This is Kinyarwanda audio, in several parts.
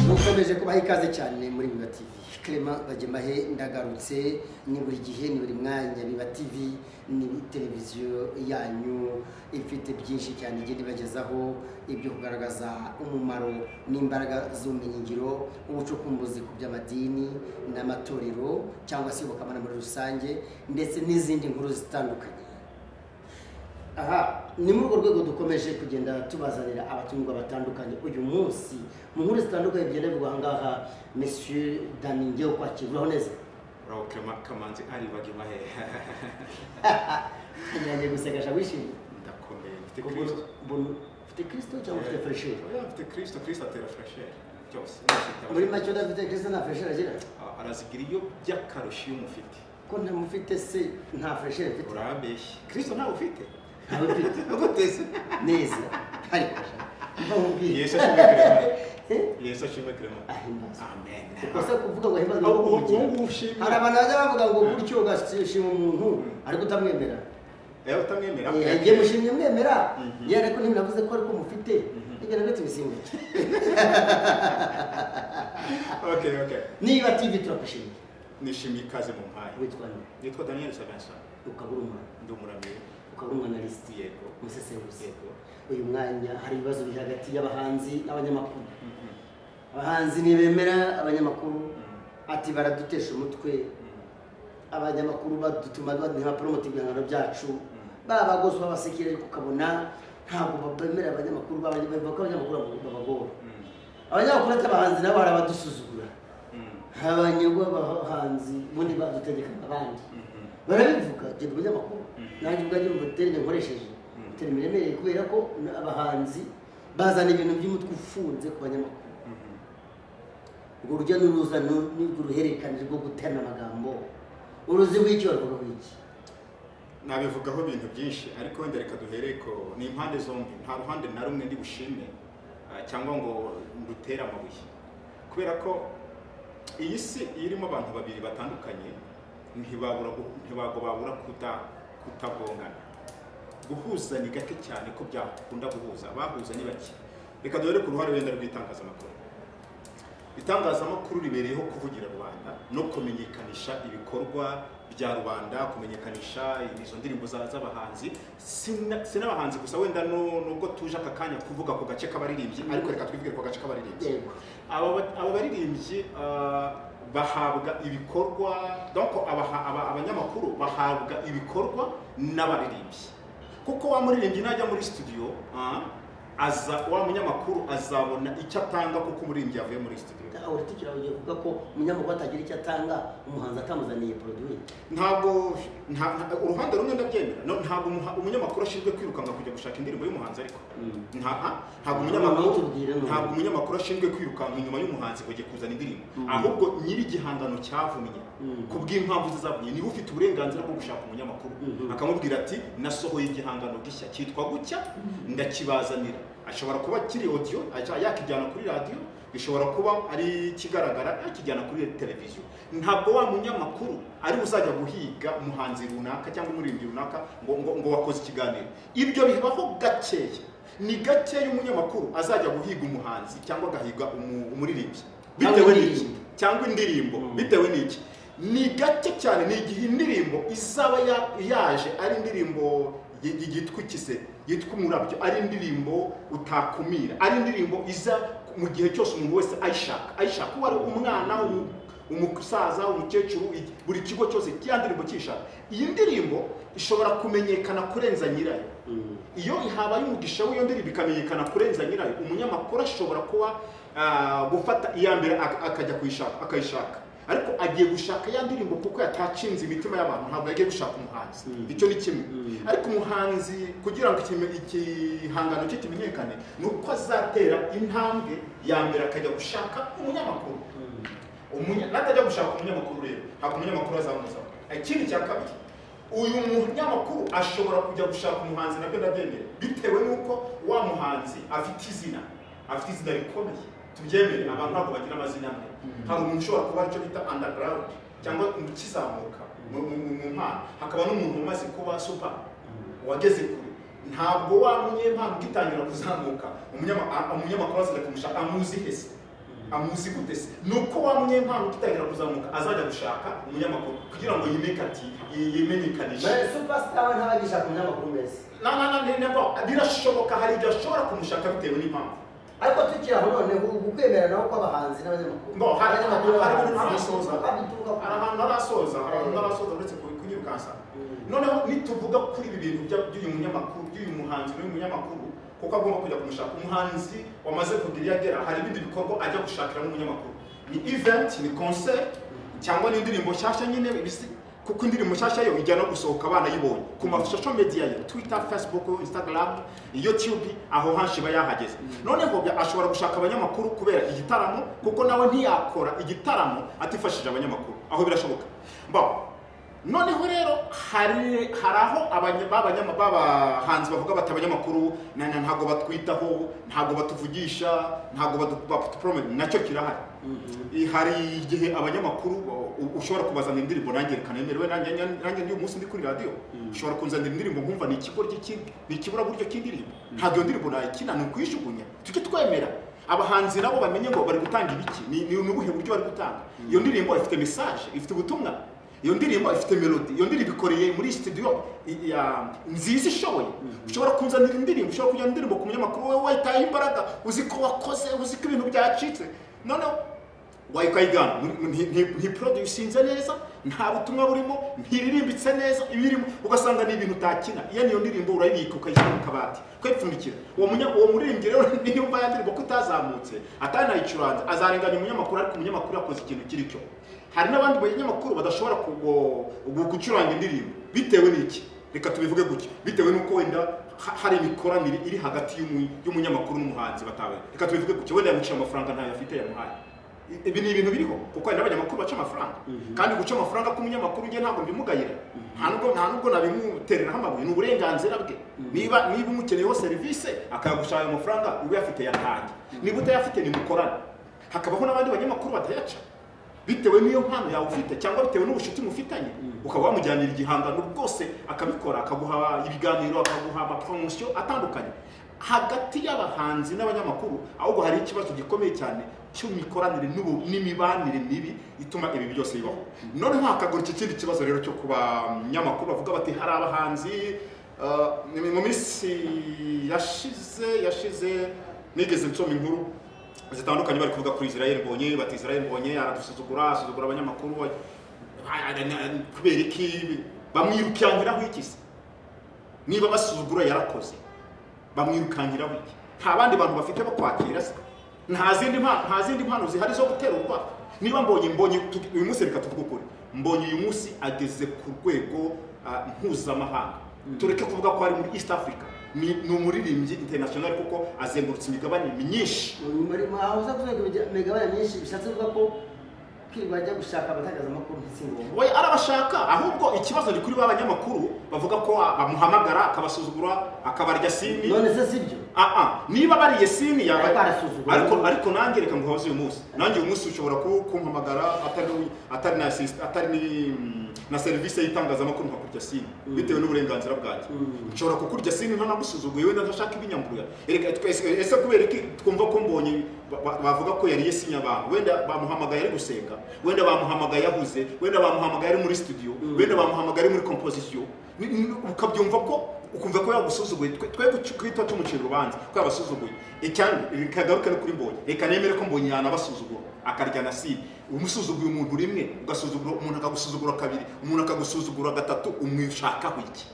Mukomeje kubaha ikaze cyane muri Biba TV. Clement Bagemahe ndagarutse, ni buri gihe, ni buri mwanya. Biba TV ni televiziyo yanyu ifite byinshi cyane igenda ibagezaho, ibyo kugaragaza umumaro n'imbaraga z'ubumenyingiro, ubucukumbuzi ku by'amadini n'amatorero cyangwa se iyobokamana muri rusange, ndetse n'izindi nkuru zitandukanye. Aha ni muri urwo rwego dukomeje kugenda tubazanira abatumirwa batandukanye. Uyu munsi mu nkuru zitandukanye bigenda bivugwa aha ngaha, Monsieur Dani, ngewe kwakira, uraho neza? Uraho Clement Kamanzi ari Bagemahe. Ngiye gusekasha, wishimye? Ndakomeye, mfite Kristo. Ufite Kristo cyangwa ufite fraîcheur? Oya, mfite Kristo. Kristo atera fraîcheur byose. Muri make, udafite Kristo nta fraîcheur agira? Ah, arazigira iyo by'akarusho iyo umufite. Ko ntamufite se, nta fraîcheur mfite? Urabeshye, Kristo ntawe ufite. Ntawe mfite. Gute se? Neza, ariko mva nkubwire. Yesu ashimwe, Clement. Yesu ashimwe, Clement. Ahimbazwe. Amen. Ubwo se kuvuga ngo ahimbazwe Aho no kuvugira? ubu ngubu ushimira. Hari abantu bajya bavuga ngo gutyo ugashima umuntu ariko utamwemera. Eh, utamwemera. Igihe mushimye mwemera yewe, ariko ntibinavuze ko ariko mufite ibyo nabyo tubisimbuke. Okay. Niba TV turagushimiye. Nishimiye ikaze mu mpaye. Witwa nde? Nitwa Daniel Savinson. Ukaba uri umwana? Ndi umuramyi. Ukaba uri umwanalyste? Yego. Umusesenguzi? Yego. Uyu mwanya hari ibibazo biri hagati y'abahanzi n'abanyamakuru. Abahanzi ntibemera abanyamakuru, ati baradutesha umutwe, abanyamakuru badutuma ntibapromota ibihangano byacu, babagozwa babasekera, ariko ukabona ntabwo bemera abanyamakuru, bavuga ko abanyamakuru babagora. Abanyamakuru ati abahanzi nabo hari abadusuzugura, abanyagwa abahanzi ubundi badutegeka abandi barabivuga. Genda umunyamakuru, nanjye ubwanjye mu terme nkoresheje, terme iremereye, kubera ko abahanzi bazana ibintu by'umutwe ufunze ku banyamakuru. Urwo rujya n'uruza n'urwo ruhererekane rwo guterana amagambo, uruzi w'iki, baruvuga w'iki? Nabivugaho ibintu byinshi, ariko wenda reka duhere ko ni impande zombi. Nta ruhande na rumwe ndi bushime cyangwa ngo ndutere amabuye, kubera ko iyi si iyo irimo abantu babiri batandukanye ntibago babura kutagongana. Guhuza ni gake cyane ko byakunda guhuza, abahuza ni bake. Reka duhere ku ruhare wenda rw'itangazamakuru. Itangazamakuru ribereyeho kuvugira rubanda no kumenyekanisha ibikorwa bya rubanda, kumenyekanisha izo ndirimbo z'abahanzi. Si n'abahanzi gusa wenda, nubwo tuje aka kanya kuvuga ku gace k'abaririmbyi, ariko reka twivugire ku gace k'abaririmbyi. Aba baririmbyi bahabwa ibikorwa, donc abanyamakuru bahabwa ibikorwa n'abaririmbyi, kuko wa muririmbyi najya muri studio, aza wa munyamakuru azabona icyo atanga kuko umuririmbyi yavuye muri studio. Urutikira ugiye kuvuga ko umunyamakuru atagira icyo atanga umuhanzi atamuzaniye produit? Ntabwo uruhande rumwe ndabyemera. No, ntabwo umunyamakuru ashinzwe kwirukanka kujya gushaka indirimbo y'umuhanzi, ariko ntabwo umunyamakuru Tubwire none. Ntabwo umunyamakuru ashinzwe kwirukanka inyuma y'umuhanzi ngo agiye kuzana indirimbo, ahubwo nyiri igihangano cyavumye ku bw'impamvu ze zavumye niba ufite uburenganzira bwo gushaka umunyamakuru, akamubwira ati nasohoye igihangano gishya cyitwa gutya, ndakibazanira. Ashobora kuba kiri audio yakijyana kuri radio, gishobora kuba ari kigaragara yakijyana kuri televiziyo. Ntabwo wa munyamakuru ari uzajya guhiga umuhanzi runaka cyangwa umuririmbyi runaka ngo wakoze ikiganiro. Ibyo bibaho gakeya, ni gakeya umunyamakuru azajya guhiga umuhanzi cyangwa agahiga umuririmbyi Cyangwa bitewe n'iki? Indirimbo. Cyangwa indirimbo. Bitewe n'iki? Ni gake cyane, ni igihe indirimbo izaba yaje ari indirimbo yitwa ikise, yitwa umurabyo, ari indirimbo utakumira, ari indirimbo iza mu gihe cyose umuntu wese ayishaka, ayishaka uwo ari umwana, umusaza, umukecuru, buri kigo cyose ya ndirimbo kiyishaka. Iyi ndirimbo ishobora kumenyekana kurenza nyirayo. Iyo habaye umugisha w'iyo ndirimbo ikamenyekana kurenza nyirayo, umunyamakuru ashobora kuba gufata iya mbere akajya kuyishaka, akayishaka, ariko agiye gushaka ya ndirimbo kuko yatacinze imitima y'abantu, ntabwo yagiye gushaka umuhanzi. Icyo ni kimwe. Ariko umuhanzi kugira ngo igihangano cye kimenyekane ni uko azatera intambwe ya mbere akajya gushaka umunyamakuru. Natajya gushaka umunyamakuru rero, ntabwo umunyamakuru azamuzaho. Ikindi cya kabiri, uyu munyamakuru ashobora kujya gushaka umuhanzi, nabyo ndabyemera, bitewe n'uko wa muhanzi afite izina, afite izina rikomeye. Tubyemere, abantu ntabwo bagira amazina amwe. Hari umuntu ushobora kuba aricyo bita underground cyangwa ukizamuka mu mpano, hakaba n'umuntu umaze kuba super, wageze kure. Ntabwo wa munyempano ugitangira kuzamuka umunyamakuru azajya kumushaka amuzi hese. Amuzi gute se? Ni uko wa munyempano ugitangira kuzamuka azajya gushaka umunyamakuru kugira ngo yimekati yimenyekanishe. Mais superstar we ntabagishaka umunyamakuru mbese? Na na na na na birashoboka, hari igihe ashobora kumushaka bitewe n'impamvu. Ariko tukiri aho, noneho uku kwemera naho kw'abahanzi n'abanyamakuru, Ngo hari abanyamakuru hari ibintu n'abahanzi, ntarasoza. bituruka ku Hari ahantu ntarasoza, hari ahantu ntarasoza uretse kunyirukansa. Noneho nituvuga kuri ibi bintu by'uyu munyamakuru, by'uyu muhanzi n'uyu munyamakuru, kuko agomba kujya kumushaka, umuhanzi wamaze kugira iyo agera, hari ibindi bikorwa ajya gushakiramo umunyamakuru, ni event, ni concert, cyangwa ni indirimbo nshyashya nyine kuko indirimbo nshyashya yo ijya no gusohoka banayibonye ku ma social media ye, Twitter, Facebook, Instagram, YouTube, aho hanshi iba yahageze. Noneho ashobora gushaka abanyamakuru kubera igitaramo, kuko nawe ntiyakora igitaramo atifashishije abanyamakuru, aho birashoboka. Bon, noneho rero hari aho b'abahanzi bavuga bati abanyamakuru ntabwo batwitaho, ntabwo batuvugisha, ntabwo batupromote. Nacyo kirahari. Hari igihe abanyamakuru ushobora kubazanira indirimbo, nanjye reka nemerewe, nanjye ndi umunsi ndi kuri radiyo, ushobora kunzanira indirimbo nkumva ni ikigoryi ni ikiburaburyo cy'indirimbo, ntabwo iyo ndirimbo nayikina, ni ukuyishugunya. Tujye twemera abahanzi nabo bamenye ngo bari gutanga ibiki, ni ubuhe buryo bari gutanga. Iyo ndirimbo ifite message, ifite ubutumwa, iyo ndirimbo ifite melody, iyo ndirimbo ikoreye muri studio nziza ishoboye. Ushobora kunzanira indirimbo, ushobora kujyana indirimbo ku munyamakuru, wowe wayitayeho imbaraga, uzi ko wakoze, uzi ko ibintu byacitse, noneho wayikayigana ntiproducinze neza, nta butumwa burimo, ntiririmbitse neza, ibirimo ugasanga ni ibintu utakina. Iyo niyo ndirimbo urayibika, ukayishyira mu kabati, ukayipfundikira. Uwo muririmbyi rero niyumva ya ndirimbo ko itazamutse, atanayicuranze, azarenganya umunyamakuru, ariko umunyamakuru yakoze ikintu kiri cyo. Hari n'abandi banyamakuru badashobora gucuranga indirimbo bitewe n'iki? Reka tubivuge gutya, bitewe n'uko wenda hari imikoranire iri hagati y'umunyamakuru n'umuhanzi batawe. Reka tubivuge gutya, wenda yamuciye amafaranga, ntayo afite yamuhaye. Ibi ni ibintu biriho, kuko hari n'abanyamakuru baca amafaranga. Kandi guca amafaranga k'umunyamakuru njye ntabwo mbimugayira, nta nubwo nabimutereraho amabuye, ni uburenganzira bwe. Niba umukeneyeho serivisi akayagushaka ayo mafaranga, uba uyafite yatange, niba utayafite nimukorane. Hakabaho n'abandi banyamakuru batayaca, bitewe n'iyo mpano yawe ufite cyangwa bitewe n'ubucuti mufitanye, ukaba wamujyanira igihangano rwose akabikora, akaguha ibiganiro, akaguha amapromosiyo atandukanye. Hagati y'abahanzi n'abanyamakuru ahubwo hari ikibazo gikomeye cyane cy'imikoranire n'imibanire mibi ituma ibi byose bibaho. Noneho hakagaruka ikindi kibazo rero cyo ku banyamakuru bavuga bati hari abahanzi ni mu minsi yashize nigeze nsoma inkuru zitandukanye bari kuvuga kuri Israel Mbonyi, bati Israel Mbonyi aradusuzugura, asuzugura abanyamakuru, kubera iki? Bamwirukankiraho iki se? Niba basuzugura yarakoze, bamwirukankiraho iki? Nta bandi bantu bafite bo kwakira se? Nta zindi mpano zihari zo guterurwa? Niba Mbonye uyu munsi, reka tuvuge ukuri, Mbonye uyu munsi ageze ku rwego mpuzamahanga, tureke kuvuga ko ari muri East Africa, ni umuririmbyi international kuko azengurutse imigabane myinshi. Aho uza kuvuga imigabane myinshi, bishatse kuvuga ko kwirirwa ajya gushaka abatangazamakuru si ngombwa? We arabashaka, ahubwo ikibazo ni kuri ba banyamakuru bavuga ko bamuhamagara akabasuzugura, akabarya sini. None se sibyo? Ah ah, niba bariye sini yaba Ariko arasuzugura. Ariko nanjye reka nguhaze uyu munsi, nanjye uyu munsi ushobora kumpamagara atari na atari na serivisi y'itangazamakuru, nkakurya sini bitewe n'uburenganzira bwanjye. Nshobora kukurya sini ntanagusuzuguye, wenda ntashaka ibinyambuya. Erega ese kubera iki twumva ko Mbonye bavuga ko yariye sinya abantu? Wenda bamuhamagaye ari gusenga, wenda bamuhamagaye ahuze, wenda bamuhamagaye ari muri studio, wenda bamuhamagaye ari muri composition. Ukabyumva ko ukumva ko yagusuzuguye. Twe kwita tumucira urubanza ko yabasuzuguye. Icyandi kagaruke no kuri Mbonye, reka nemere ko Mbonye yanabasuzugura akarya na sini. Umusuzuguye umuntu rimwe, ugasuzugura umuntu, akagusuzugura kabiri, umuntu akagusuzugura gatatu, umwishakaho iki?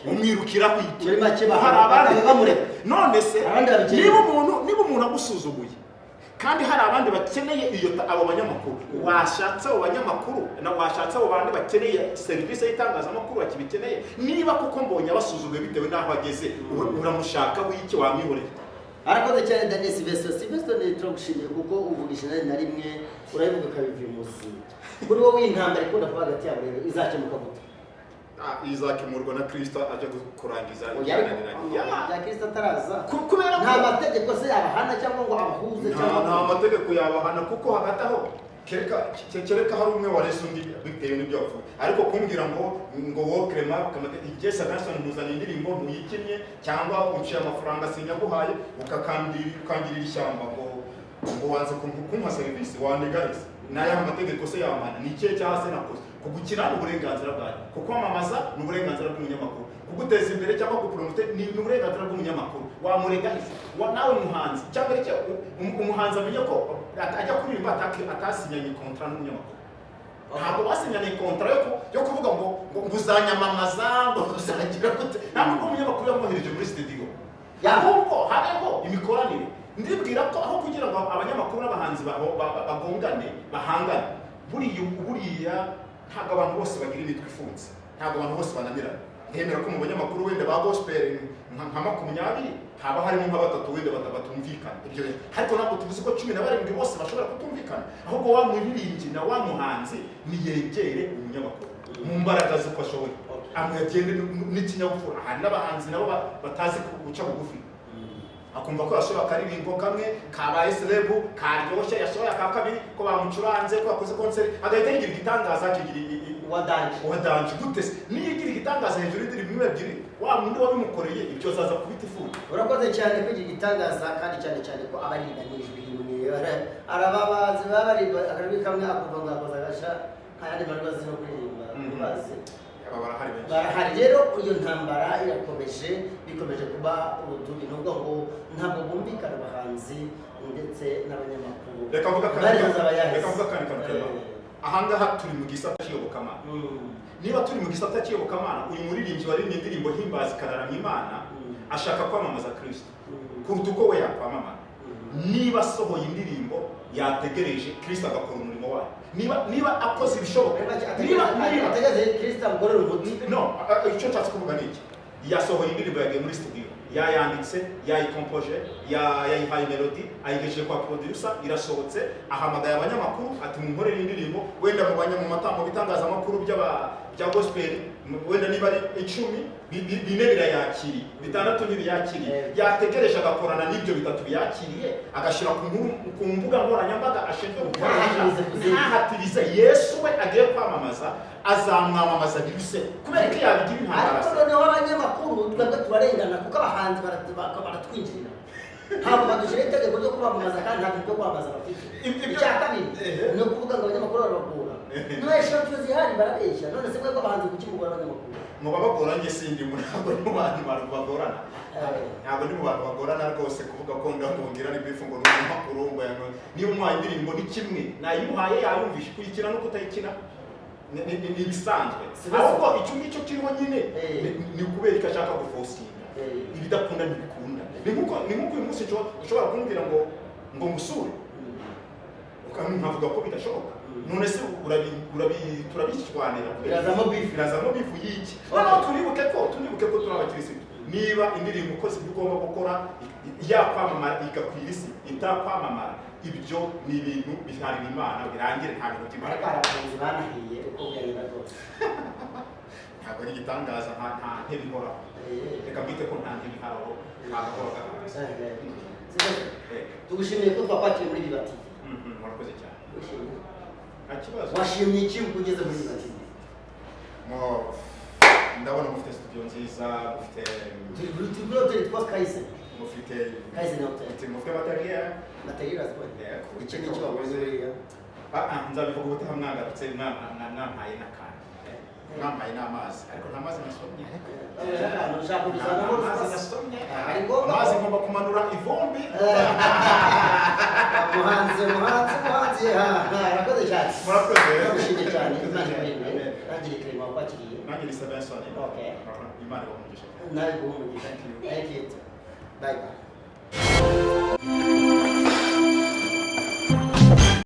Umwirukiraho iki? Muri make Hari abandi bamureka. None se Abandi babikeneye. niba umuntu agusuzuguye kandi hari abandi bakeneye iyo abo banyamakuru, washatse abo banyamakuru na washatse abo bandi bakeneye serivisi y'itangazamakuru bakibikeneye. Niba kuko Mbonye abasuzuguye bitewe n'aho ageze, uramushaka w'iki? Wamwihoreye. Arakoze cyane Daniel Sylvester. Sylvester, ni turagushimiye kuko uvugisha na rimwe urabivuga ukabiva imuzi. Kuri wowe intambara ikunda kuba hagati yabo rero izakemuka gute? Izakemurwa na Kristo aje kurangiza Oya, ariko ibyananiranye. bya Kristo ataraza, Kubera ko nta mategeko se abahana cyangwa ngo abahuze nta cyangwa nta mategeko yabahana, kuko hagati aho kereka hari umwe wareze undi bitewe n'ibyo yavuze. Ariko kumbwira ngo wowe Clement igihe Saganson ntuzanye indirimbo ntuyikinnye, cyangwa unciye amafaranga sinyaguhaye, ukangirira ishyamba ngo Ngo wanze kumpa serivisi, wandega ese? N'ayaha amategeko se yamana? Ni ikihe cyaha se nakoze? Kugukina ni uburenganzira bwanjye, kukwamamaza ni uburenganzira bw'umunyamakuru, kuguteza imbere cyangwa kupromote ni uburenganzira bw'umunyamakuru. Wamurega ese? Wa nawe muhanzi cyangwa icyo umuhanzi amenye ko ajya kuririmba atasinyanye contrat n'umunyamakuru. Ntabwo basinyanye contrat yo kuvuga ngo uzanyamamaza, ngo uzagira gute. Ntabwo ubwo umunyamakuru yamwohereje muri studio, ahubwo habeho imikoranire. Ndibwira ko aho kugira ngo abanyamakuru n'abahanzi bagongane, bahangane, buriya ntabwo abantu bose bagira imitwe ifunze, ntabwo abantu bose bananirana. Ndemera ko mu banyamakuru wenda ba gospel nka 20 haba harimo nka batatu wenda batumvikana, ibyo ariko ntabwo tuvuze ko 17 bose bashobora kutumvikana. Ahubwo wa muririmbyi na wa muhanzi niyegere umunyamakuru mu mbaraga z'uko ashoboye, amwegere n'ikinyabupfura. Hari n'abahanzi nabo batazi guca bugufi, akumva ko yasohoye akaririmbo kamwe kabaye celeb, karyoshye, yasohoye aka kabiri ko bamucuranze, ko yakoze concert, agahita yigira igitangaza, akigira Wa danger. Wa danger gute se? Niyo igira igitangaza hejuru y'indirimbo imwe, ebyiri, wa wundi wabimukoreye ibyo azaza kubita ifuni. Urakoze cyane kwigira igitangaza, kandi cyane cyane ko abaririmba n'ijwi rimwe. Hari abahanzi baba baririmba akajwi kamwe, akumva ngo yakoze agasha, nta yandi majwi azi no kuririmba. Ubazi. Aba barahari benshi. Barahari. Rero iyo ntambara irakomeje, bikomeje kuba urudubi, nubwo ngo ntabwo bumvikana abahanzi ndetse n'abanyamakuru. Reka mvuga akandi Bari bazaba yahise. Reka mvuga akandi kantu karema. Ahangaha turi mu gisata cy'iyobokamana. Niba turi mu gisata cy'iyobokamana, uyu muririmbyi waririmbye indirimbo himbaza ikararamya Imana, ashaka kwamamaza Kristo kuruta uko we yakwamamara. Niba asohoye indirimbo, yategereje Kristo agakora umurimo wayo. Niba akoze ibishoboka, niba Ategereje Kristo amukorera umuti. No, icyo nshatse kuvuga ni iki: yasohoye indirimbo, yagiye muri studio, yayanditse, yayikompoje, yayihaye melody, ayigejeje kwa producer, irasohotse, ahamagaye abanyamakuru ati: "Munkorere indirimbo." Wenda mu banya mu mu bitangazamakuru bya gospel, wenda niba ari 10, bine birayakiriye, bitandatu ntibiyakiriye. Yategereje agakorana n'ibyo bitatu biyakiriye, agashyira ku mbuga nkoranyambaga ashinzwe gukoresha. Ntahatirize ku zindi. Ntahatirize. Yesu we agiye kwamamaza, azamwamamaza biruse. Kubera ko yabigira intambara Ariko se? noneho abanyamakuru twebwe turarengana, kuko abahanzi baratwinjirira, ntabwo badushyira itegeko ryo kubamamaza, kandi nta bintu byo kwamamaza bafite. Icya kabiri, ni ukuvuga ngo abanyamakuru barabagora. No eshatu zihari, barabeshya. None se mwebwe abahanzi kuki mugora abanyamakuru? Mu babagora njye sindi mu, ntabwo ndi mu bantu bagorana. Ntabwo ndi mu bantu bagorana rwose. Kuvuga ko ndakubwira ni beef ngo ni umunyamakuru, ngo niba umuhaye indirimbo ni kimwe, nayimuhaye, yayumvishe, kuyikina no kutayikina ni ibisanzwe. Ahubwo icyo ngicyo kiriho nyine, ni ukubera ko ashaka guforcinga. Ibidakunda ntibikunda. Ni nkuko uyu munsi ushobora kumbwira ngo ngusure, nkavuga ko bidashoboka. None se turabishwanira? Birazamo beef. Birazamo beef y'iki? Noneho tunibuke ko turi abakirisitu. Niba indirimbo ukoze ibyo ugomba gukora, yakwamamara igakwira isi, itakwamamara, ibyo ni ibintu biharira Imana, birangire, nta bintu by'Imana. Ariko hari abahanzi banahiye uko byagenda rwose. Ntabwo ari igitangaza, nta ntebe ihoraho. Reka mbite ko nta ntebe ihoraho, nta gahoro gahanze. Tugushimiye ko twakwakiriye muri Biba TV. Murakoze cyane. Wishimiye? Nta kibazo. Washimye iki ubwo ugeze muri Biba TV? Ndabona mufite studio nziza, mufite Turi kuri hoteli yitwa Kaizen. Mufite Kaizen Hotel. Mufite matériel. Matériel azibonye. Yeah. Icyo ni cyo wakoze buriya. Ah, nzabivuga ubutaha mwagarutse, mwampaye n'akantu, mwampaye n'amazi, ariko nta mazi nasomye. Ahantu ushaka kubizanamo. Amazi nasomye. Ari ngombwa. Amazi ngomba kumanura ivumbi. Muhanzi, muhanzi, muhanzi, ha ha, urakoze cyane. Murakoze. Ndagushimiye cyane. Murakoze Imana cyane. ikurinde. Amen. Nanjye Clement wakwakiriye. Nanjye ni Benson. Okay. Imana ibahe umugisha. Nawe guha umugisha. Thank you. Thank you. Bye bye.